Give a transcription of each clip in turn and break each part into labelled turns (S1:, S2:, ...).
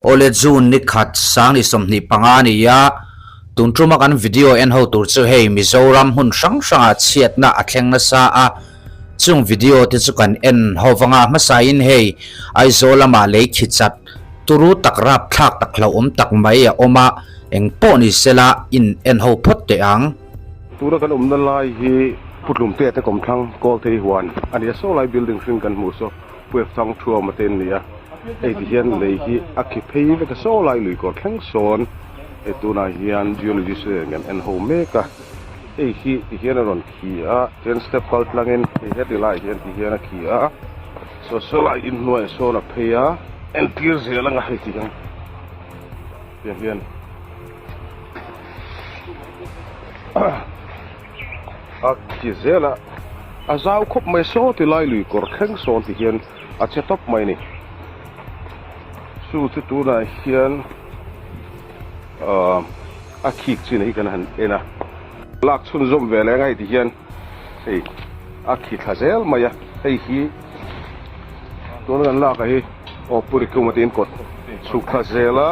S1: Awle June ni khat sangni 25 a ni a, tun tuma kan video en ho tur chu hei Mizoram hmun hrang hrangah chhiatna a thleng nasa a, chung video te chu kan en ho vanga hmasain hei Aizawl lamah lei khi chat turu tak rapthlak tak hlauhawm tak mai a awm a, eng pawh ni sela in en ho phawt teh ang.
S2: Tuna kan awmna lai hi Putlumte te kawmthlang Kawlthei huan a ni a, saw lai building hring kan hmuh saw Puep thang thuam a te an ni a, hei ti hian lei hi a khi phei vek a, saw lai lui kawr thleng sawn hei tunah hian geologist te nen kan en ho mek a, hei hi ti hian a rawn khi a, chuan step kal tlangin hei heti laiah hian ti hian a khi a, saw saw lai inhnuaiah sawn a phei a, entir zel anga hei ti hian tiang hian. A khi zel a, a zau khawp mai saw ti lai lui kawr thleng sawn ti hian a che tawp mai a ni. Chu chu tunah hian ahh a khik chin hi kan han en a, lak chhunzawm ve leh ang a hei ti hian hei a khi thla zel mai a, hei hi tuna kan lak ah hi aw purikum a tiin kawt chhuk thla zel a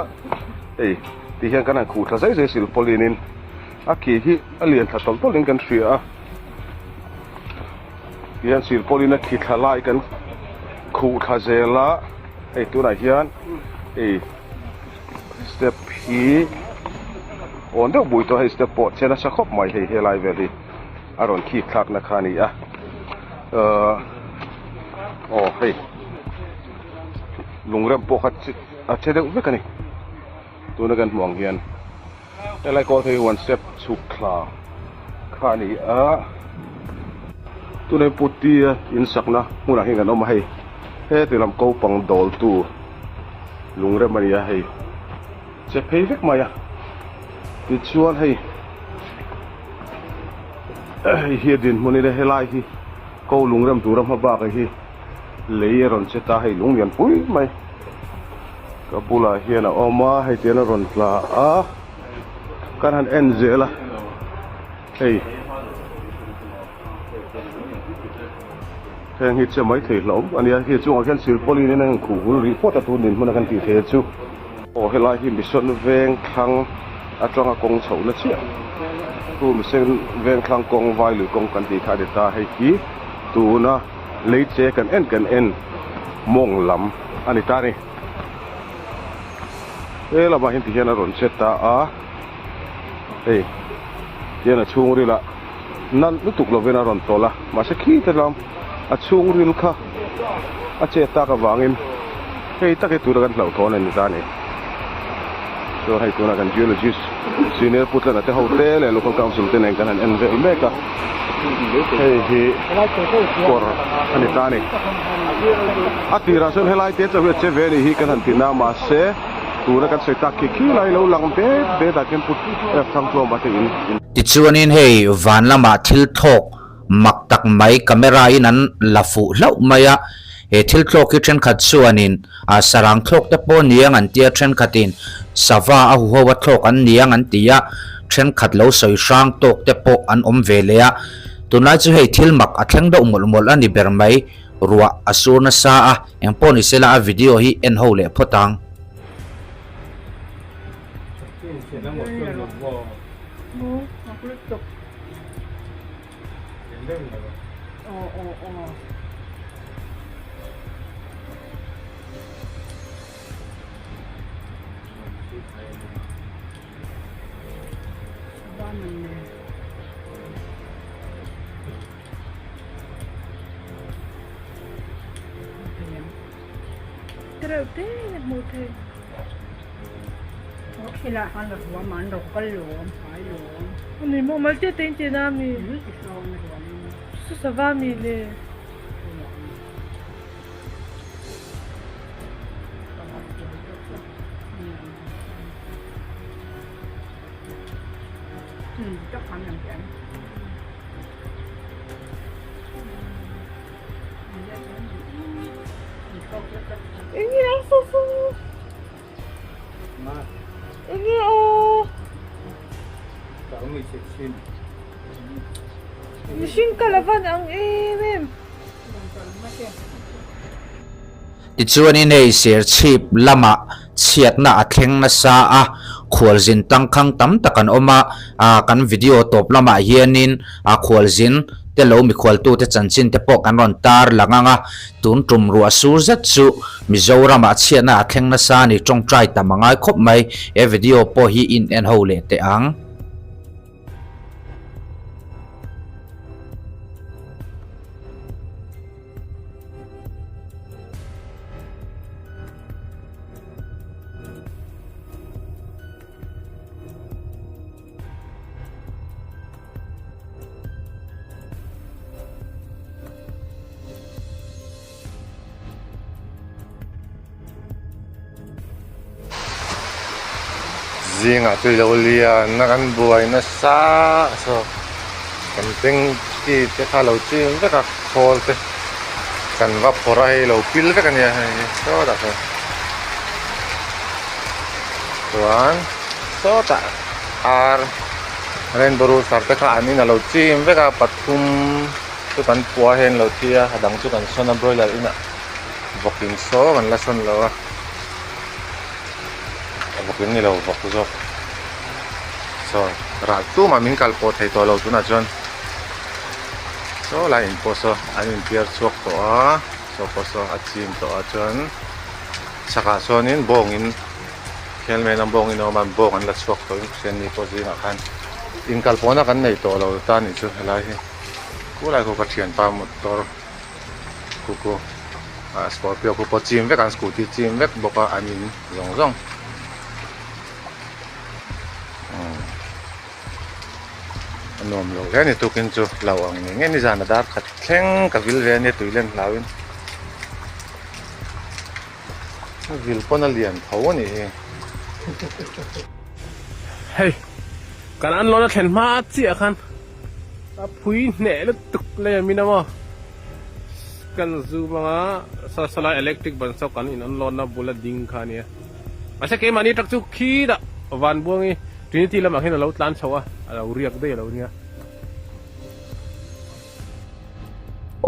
S2: hei ti hian kan han khuh thla zai zai silpawlin in. A ki hi a lian thla tawlh tawlhin kan hria a, tihian silpawlin a khi thla lai kan khuh thla zel a, hei tunah hian hei step hi awn deuh bui tawh a, hei step pawh che nasa khawp mai hei helai vel hi a rawn khik thlakna kha a ni a, ahh aw hei lungrem pawh kha a che deuh vek a ni tuna kan hmuh ang hian. Helai kawl thei huan step chhuk thla kha a ni a, tunah hian puti a insakna hmunah hian kan awm a hei heti lam ko pang dawltu lungrem a ni a hei che phei vek mai a tichuan hei hei hi a dinhmun ila helai hi ko lungrem tura hma bakah hi lei a rawn che ta hei lung lian pui mai. Ka bulah hian a awm a, hei tian a rawn tla a, kan han en zel a, hei heng hi che mai thei hlauh a nia, hei chungah khian silpawlin in a han khuh hul rih phawt a tun dinhmun a kan tih theih chu. Aw helai hi Mission Vengthlang atanga kawng chhohna chiah chu Mission Vengthlang kawng Vailui kawng kan tih kha a ni ta, hei hi tuna lei che kan en kan en mawng lam. a ni ta a ni. He lamah hian tihian a rawn che ta a, hei tihian a chhungril ah nalh lutuk lovin a rawn tawlh a, mahse khi te lam a chhungril kha a che tak avangin hei tak hi tuna kan hlauhthawn a ni ta a ni. Chuan hei tunah kan geologist senior Putlana te ho te leh local council te nen kan han en vel mek a, hei hi kawr a ni ta a ni. A tirah chuan helai te chauh hi a che ve a nih hi kan han ti na mahse tuna kan sawi tak khi khi lai lo lang det det ah khian Put Thangtlawma te in.
S1: Tichuanin hei van lamah thil thlawk mak tak mai camera in an la fuh hlauh mai a, he thil thlawk hi thenkhat chuanin ah sarang thlawk te pawh niang an tia thenkhatin sava a huho a thlawk an niang an ti a, thenkhat lo sawi hrang tawk te pawh an awm ve leh a, tunlai chu hei thil mak a thleng deuh mawlh mawlh a ni ber mai, ruah a sur nasa a, engpawh ni sela a video hi en ho leh phawt ang. Tichuanin hei Serchhip lamah. chhiatna a thleng nasa a, khualzin tangkhang tam tak an awm a, ah kan video tawp lamah hianin ah khualzin te lo mikhualtute chanchin te pawh kan rawn tar lang ang a, tun tum ruah sur zet chu Mizoramah chhiatna a thleng nasa a ni tawngtai tam a ngai khawp mai, he video pawh hi in en ho leh teh ang.
S2: Zingah tui lo lian a kan buai nasa saw kan tanky te kha lo chim vek a khawl te kan va phawrh a hei lo pil vek a nia hei hi sawtah sawn chuan sawtah ar rainbow rooster te kha an in a lo chim vek a pathum. Chu kan pua hian lo thi a, a dang chu kan sawn a broiler inah vawk in saw kan la sawn lo a, vawk in ni lo vawk zawk saw rah tumah min kal pawh thei tawh lo tunah chuan saw lai in pawh saw an inpiar chhuak tawh a saw pawh saw a chim tawh a chuan chhakah chuanin bawng in helmet a bawng in a awm a bawng an la chhuak tawh in hriat ni pawh zingah khan inkal pawhna kan nei tawh lo ta nih chu helai hi. Khulai khu ka thianpa motor khu khu ah scorpio khu pawh chim vek an scooty chim vek bawk a an in zawng zawng umm a nuam lo hle a ni tukin chu lo ang ni nge nizan a dar khat thleng ka vil ve ania tui len hlau in a vil pawn a lian tho a nih hi.
S3: Hei kan an lawn a thlen hma chiah khan. A phui hneh lutuk lei a min a maw kan zoom anga saw lai electric ban saw kan in an lawnna bula ding kha a nia mahse keimahni truck chu khitah van buangi trinity lamah khian a lo tlan chho a a lo riak daih a lo nia.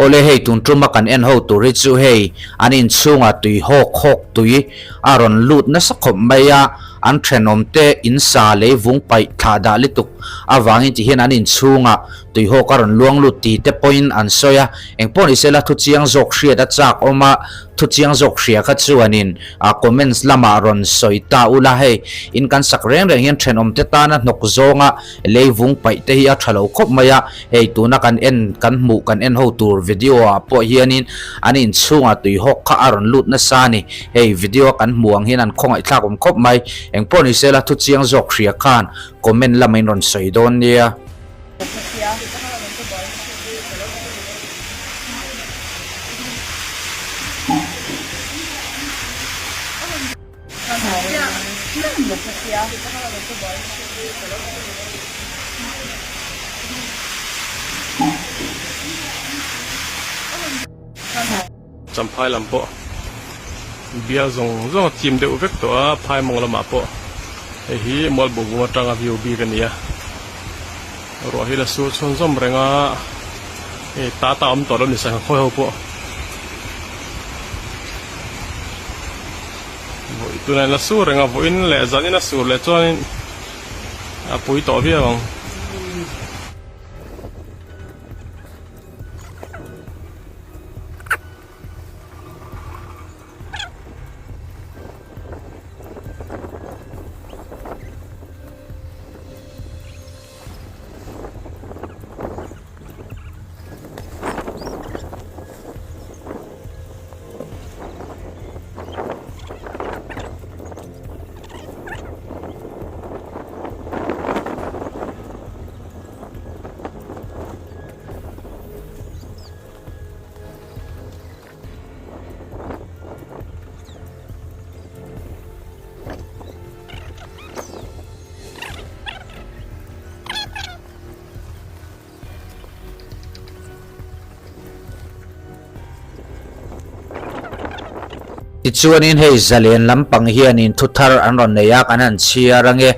S1: Awle hei tun tuma kan en ho tur hi chu hei an inchhungah tui hawk hawk tui a rawn lut nasa khawp mai a an thenawm te in sa lei vung paih thlah dah lutuk avangin ti hian an inchhungah tui hawk a rawn luang lut ti te pawhin an sawi a engpawh ni sela thu chiang zawk hriat a chak awm a thu chiang zawk hria kha chuanin a comments lamah rawn sawi ta ula hei in kan sak reng reng hian thenawm te tana hnawk zawnga lei vung paih te hi a tha lo khawp mai a Hei tuna kan en kan hmuh kan en ho tur video ah pawh hianin an inchhungah tui hawk kha a rawn lut nasa a ni. Hei video a kan hmuh ang hian an khawngaih thlak awm khawp mai. Engpawh ni sela thu chiang zawk hria khan comment lama in rawn sawi dawn nia.
S3: Champhai lam pawh bial zawng zawng a chim deuh vek tawh a, phai mawng lamah pawh hei hi Mualbuhbum atanga view bik a ni a, ruah hi la sur chhunzawm reng a, hei ta ta awm tawh lo ni sangha khawi ho pawh. Vawi tunah in la sur reng a, vawiin leh zanin a sur leh chuanin a pui tawh viau ang.
S1: Tichuanin hei zalen lampang hianin thu thar an rawn nei a, kan han chhiar ange.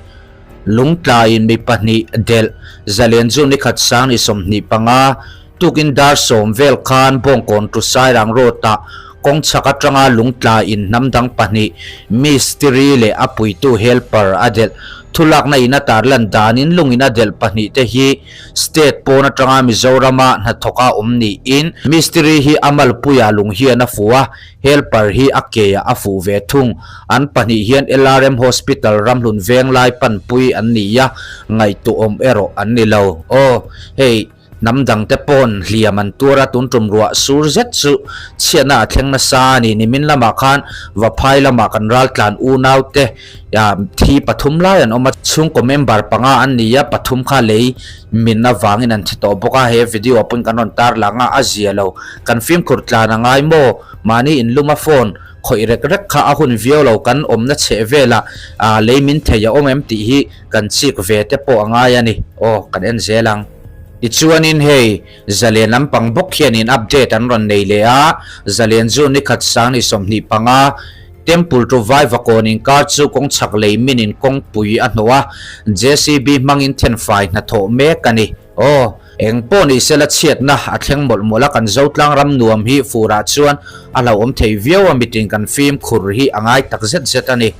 S1: Lungtlaiin mi pahnih delh zalen chu nikhat sang ni 25 tukin dar sawm vel khan Bawngkawn to Sairang road ah. Kawng chhak atanga lungtla in hnam dang pahnih, mistiri leh a puitu helper a delh. Thulakna in a tarlan danin lungin a delh pahnihte hi state pawn atanga Mizorama hnathawka awm niin, mistiri hi a malpuiah lung hian a fuh a, helper hi a keah a fuh ve thung. An pahnih hian LRM Hospital Ramhlun Venglai panpui an ni a, ngaihtuahawm erawh an ni lo. Aw, hei. Hnam dangte pawn hliam an tuar a, tun tum ruah sur zet chu chhiatna a thleng nasa a ni. Nimin lamah khan Vaphai lamah kan raltlan unaute thi pathum lai an awm a, chhungkaw member panga an ni a, pathum kha lei min avangin an thi tawh bawk a, he video ah pawn kan rawn tarlang a, a zia lo. Kan fimkhur tlan a ngai maw? Mahni inluma phone khawih rek rek kha a hun viau lo, kan awmna chheh velah lei min thei a awm em tih hi kan chik ve te pawh a ngai a ni. Aw, kan en zel ang. Tichuanin hei, Zalen lampang bawk hianin update an rawn nei leh a, Zalen chu nikhat sang ni 25, Temple to Vaivakawn inkar chu kawng chhak lei minin kawngpui a hnawh a, JCB hmangin thenfai hnathawh mek a ni. Aw, eng pawh ni sela chhiatna a thleng mawlh mawlh a, kan Zotlang ram nuam hi furah chuan a hlauhawm thei viau a, mitin kan fimkhur hi a ngai tak zet zet a ni.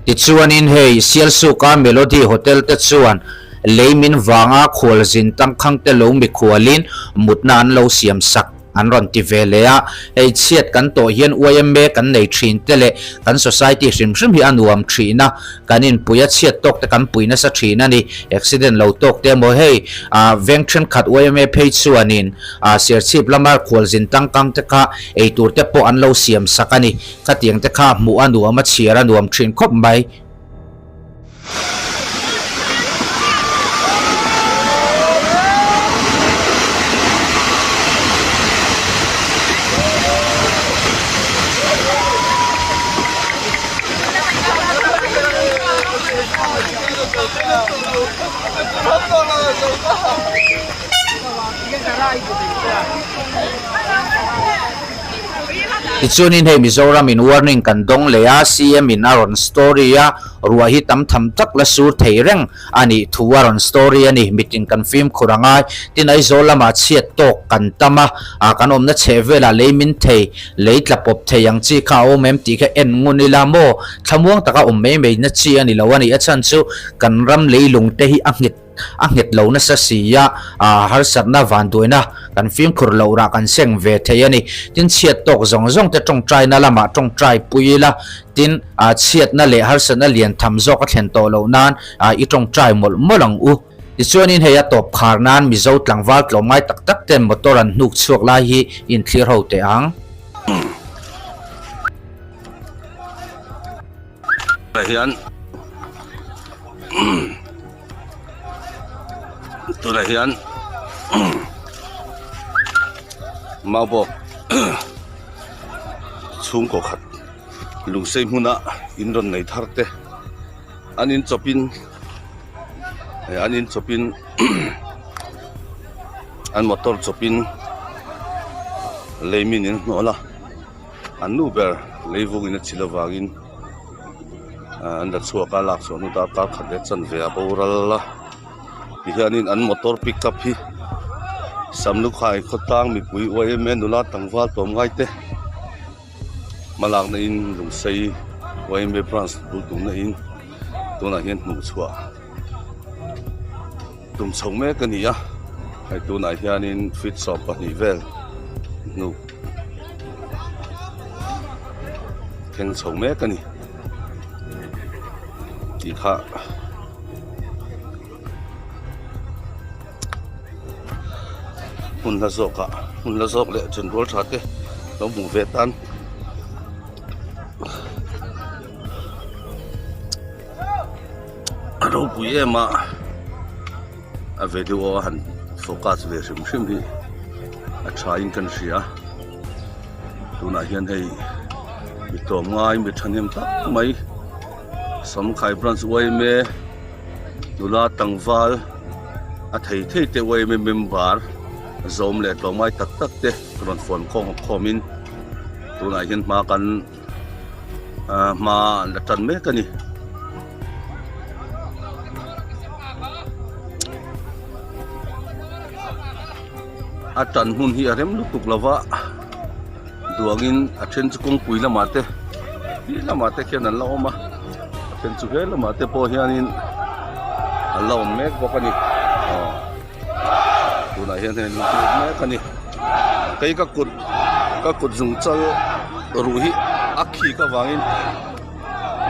S1: Tichuanin hei Sialsuka Melody Hotel te chuan lei min vanga khualzin tangkhang te lo mikhualin mutna an lo siam sak an rawn ti ve leh a. Hei chhiat kan tawh hian yma kan nei thin te leh kan society hrim hrim hi a nuam thin a, kan inpui a chhiat tawk te kan pui nasa thin a ni. Accident lo tawk te emaw hei veng thenkhat yma phei chuanin Serchhip lama khualzin tangkang te kha eitur te pawh an lo siam sak a ni. Khatiang te kha hmuh a nuam a chhiar a nuam thin khawp mai. Tichuanin hei Mizoram in warning kan dawng leh a, CM in a rawn story a, ruah hi tam tham tak la sur thei reng a nih thu a rawn story a ni. Mitin kan fimkhur a ngai. Tin Aizawl lamah chhiat tawk kan tam a, ah kan awmna chheh velah lei min thei, lei tla pawp thei ang chi kha a awm em tih kha en ngun ila maw? Thlamuang taka awm mai mai na chi a ni lo a ni. A chhan chu kan ram leilung te hi a nghet A nghet lo nasa si a, harsatna vanduaina kan fimkhur loh rah kan seng ve thei a ni. Tin, chhiat tawk zawng zawng te tawngtaina lamah tawngtai pui ila, tin, chhiatna leh harsatna lian tham zawk a thlen tawh loh nan i tawngtai mawlh mawlh ang u. Tichuanin hei a tawp khar nan Mizo tlangval tlawmngai tak tak ten motor an hnuk chhuak lai hi inthlir ho teh ang.
S2: Tunah hian maubawk chhungkaw khat lungsei hmuna in rawn nei thar te an in chawpin an in chawpin an motor chawpin leimin in hnawh a an nu ber leivungin a chhilh avangin. An la chhuak a lak chhuah hnu darkar khat leh chanve a boral a tihianin an motor pick up hi Samlukhai khawtlang mipui yma nula tlangval tlawm ngai te hmalakna in lungsei yma branch bul tumna in tunah hian hmuh chhuah tum chho mek a ni a hei tunah hianin feet 12 vel hnu. Thleng chho mek a ni tih kha hmun hla zawk ah hmun hla zawk leh chen rual tha te lo hmuh ve tan a ropui em a a video a han focus ve hrim hrim hi a tha in kan hria tunah hian hei mi tlawm ngai mi thahnem tak mai Samkhai branch yma nula tlangval a thei thei te yma member zawm leh tlawm ngai tak tak te rawn fawm khawm khawm in tunah hian hma kan hma an la tan mek a ni. A tan hmun hi a rem lutuk lo va. Duangin a then chu kawngpui lamah te ti lamah te khian an la awm a a then chu he lamah te pawh hianin an la awm mek bawk a ni aw tunah hian hei an lut mek a ni kei ka kut ka kut zung chal ruh hi a khik avangin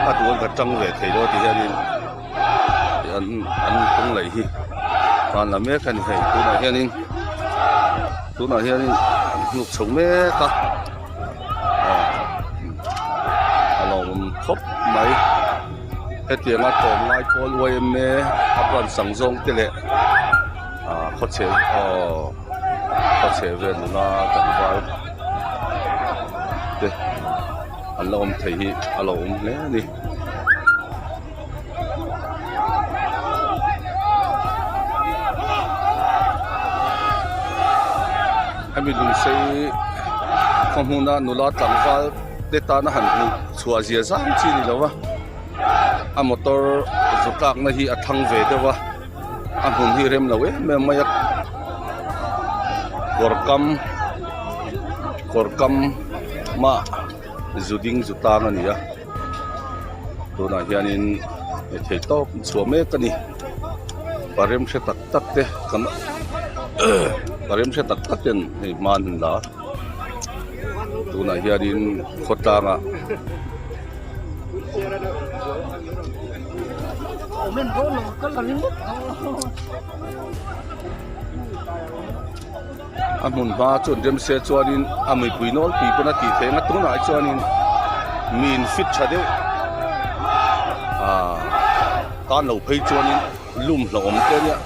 S2: a duan ka tang ve thei lo a ti hianin an an kawng laih hi tan la mek a ni hei tunah hianin tunah hianin an hnuk chho mek a aw a lawmawm khawp mai hetianga tlawmngai pawl yma a branch ang zawng te leh ah khawchheh aw khawchheh vel nula tlangval te an la awm thei hi a lo awm hle a ni. Hemi lungsei khaw hmuna nula tlangval te tana han hmuh chhuah zia zam chi ni lo va a motor zu tlakna hi a thang ve deuh a a hmun hi rem lo em em mai a kawr kam kawr kam mah zu ding zu tang a ni a tunah hianin thei tawp chhuah mek a ni parem hre tak tak te kan parem hre tak tak ten hei hma an la a tunah hianin khawtlangah A hmun hma chuan remse chuanin a mipui nawlpui pawn a tih theih ang a tunah hi chuanin mi in fit tha deuh ahh tan lo phei chuanin lum hlauhawm te ania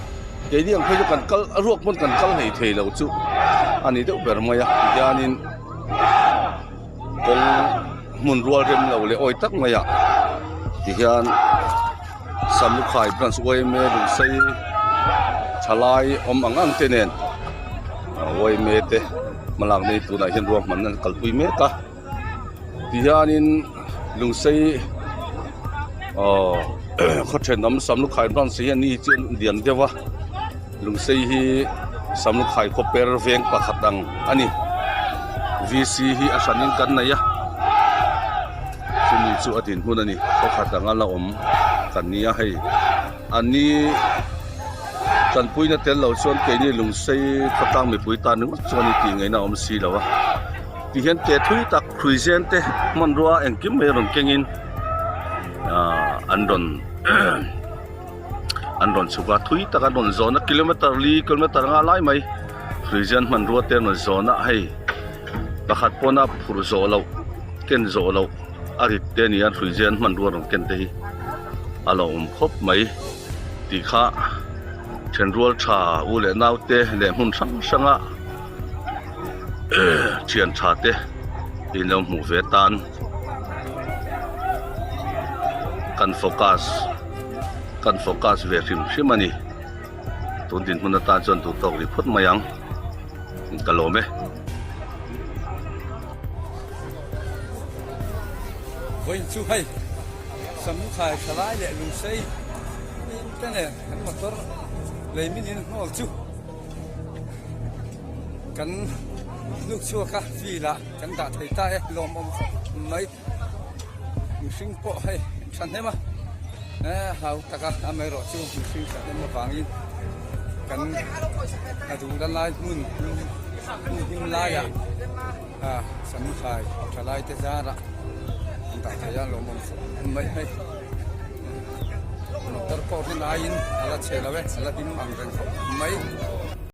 S2: keini ang phei chu kan kal a ruak pawn kan kal hlei thei lo chu a ni deuh ber mai a tihianin kawng hmun rual rem lo leh awi tak mai ah tihian. Samlukhai branch yma lungsei thalai awm ang ang te nen yma te hmalak nei tunah hian ruahman an kalpui mek a tihianin lungsei aw khaw thenawm Samlukhai branch hi ani chu an lian deuh a lungsei hi Samlukhai khaw per veng pakhat ang a ni vc hi a hranin kan nei a. Chumi chu a dinhmun a ni khawkhat anga la awm kan ni a hei an ni tanpuina tel lo chuan keini lungsei khawtlang mipui tan ringawt chuan i tih ngaihna a awm si lo a tihian ke thui tak hruizen te hmanrua engkim mai rawn kengin ahh an rawn an rawn chhuk a thui tak an rawn zawn a kilometer li kilometer anga lai mai hruizen hmanrua te an rawn zawn a hei. Pakhat pawna phurh zawh loh ken zawh loh a rit te a ni a hruizen hmanrua rawn ken te hi a lo awm khawp mai tih kha thenrual tha u leh nau te leh hmun hrang hranga thian tha te in lo hmuh ve tan kan focus kan focus ve hrim hrim a ni tun dinhmun atan chuan duh tawk rih phawt mai ang. Ka lawm e.
S4: Vawiin chu hei Samlukhai thalai leh lungsei te nen kan motor lei min in hnawl chu kan hnuk chhuak a field ah kan dah thei ta e lawmawm khawp mai. Mihring pawh hei thahnem a hau tak a amaherawh chu mihring thahnem avangin kan a duhna lai hmun hmun him laiah samthlai thalai te zarah an dah thei a lawmawm khawp mai hei motor pawh hi laiin a la chhe lo e a la him ang reng khawp mai.